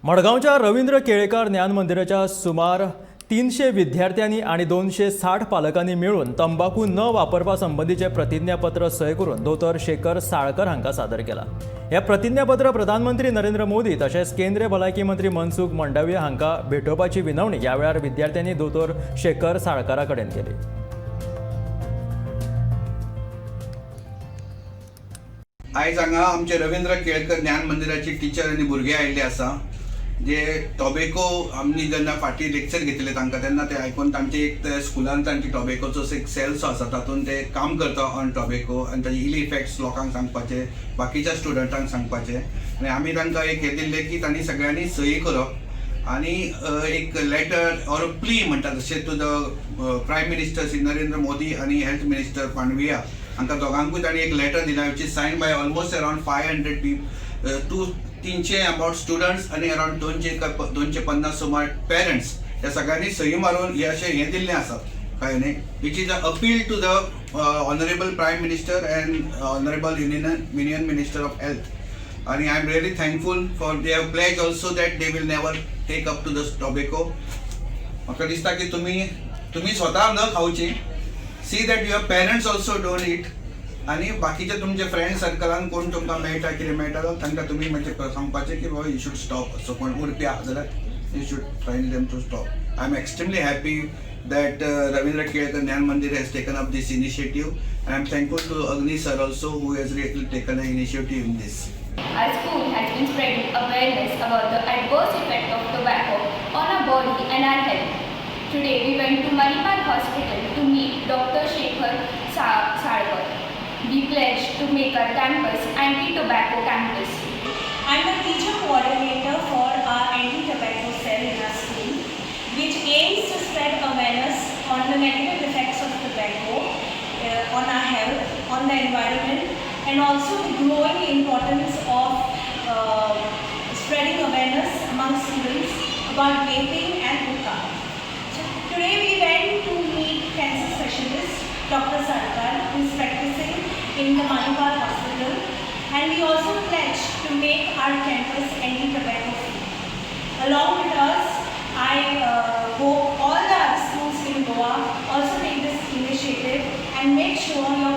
मडगांवच्या रवींद्र केळेकार ज्ञान मंदिराच्या सुमार 300 विद्यार्थ्यांनी आनी 260 पालकांनी मेळून तंबाखू न वापरपा संबंदीचें प्रतिज्ञापत्र सय करून दोतोर शेखर साळकर हांकां सादर केलां. हें प्रतिज्ञापत्र प्रधानमंत्री नरेंद्र मोदी तशेंच केंद्रीय भलायकी मंत्री मनसुख मंडाविया हांकां भेटोवपाची विनवणी ह्या वेळार विद्यार्थ्यांनी दोतोर शेखर साळकारा कडेन केली. आयज हांगा आमचे रवींद्र केळकर ज्ञान मंदिराची टिचर आनी भुरगे आयिल्ले आसा, जे टोबेको आमी जेन्ना फाटीं लेक्चर घेतिल्ले तांकां, तेन्ना ते आयकून तांचे एक ते स्कुलान तांची टोबेकोचो एक सेल्स आसा, तातूंत ते काम करता ऑन टोबेको आनी ताजे इल इफेक्ट्स लोकांक सांगपाचे, बाकीच्या स्टुडंटांक सांगपाचे. आनी आमी तांकां एक हें दिल्लें की तांणी सगळ्यांनी सही करप आनी एक लेटर ऑर प्ली म्हणटा तशें to the Prime Minister Shri Narendra Modi आनी हेल्थ मिनिस्टर मांडविया हांकां दोगांकूय तांणी एक लेटर दिला, which is sign by almost around 500 to 300 about students आनी अरावंड 200 250 सुमार पेरंट्स. ह्या सगळ्यांनी सही मारून हे अशें हें दिल्लें आसा, कळ्ळें न्ही, which is a appeal to the honourable Prime Minister and honourable Union Minister of Health. आणि I am really thankful for they have pledge also that they will never take up to the tobacco. म्हाका दिसता की तुमी स्वता न खावची, see that your parents also don't eat आनी बाकीचे तुमचे फ्रेंड सर्कलान कोण तुमकां मेळटा, कितें मेळटा जाल्यार तांकां तुमी मातशें सांगपाचें की बाबा, you should stop. असो कोण उरपी आहा जाल्यार you should try them to stop. I am extremely happy that Ravindra Kelekar Jnana Mandir has taken up this initiative. I am thankful to Agni sir also, who has really taken an initiative in this. Our school has been spreading awareness about the adverse effect of tobacco on our body and our health. Today we went to Manipal Hospital to meet Dr. Shekhar Salkar. We pledged to make our campus anti-tobacco campus. I'm the teacher coordinator for our anti-tobacco cell in our school, which aims to spread awareness on the negative effects of tobacco on our health, on the environment, and also the growing importance of spreading awareness among students about vaping and hookah. So today we went to meet cancer specialist Dr. Sarkar, who is practicing in the Manipal Hospital, and we also pledged to make our campus anti-tobacco free. Along with us, I hope all the other schools in Goa also take this initiative and make sure your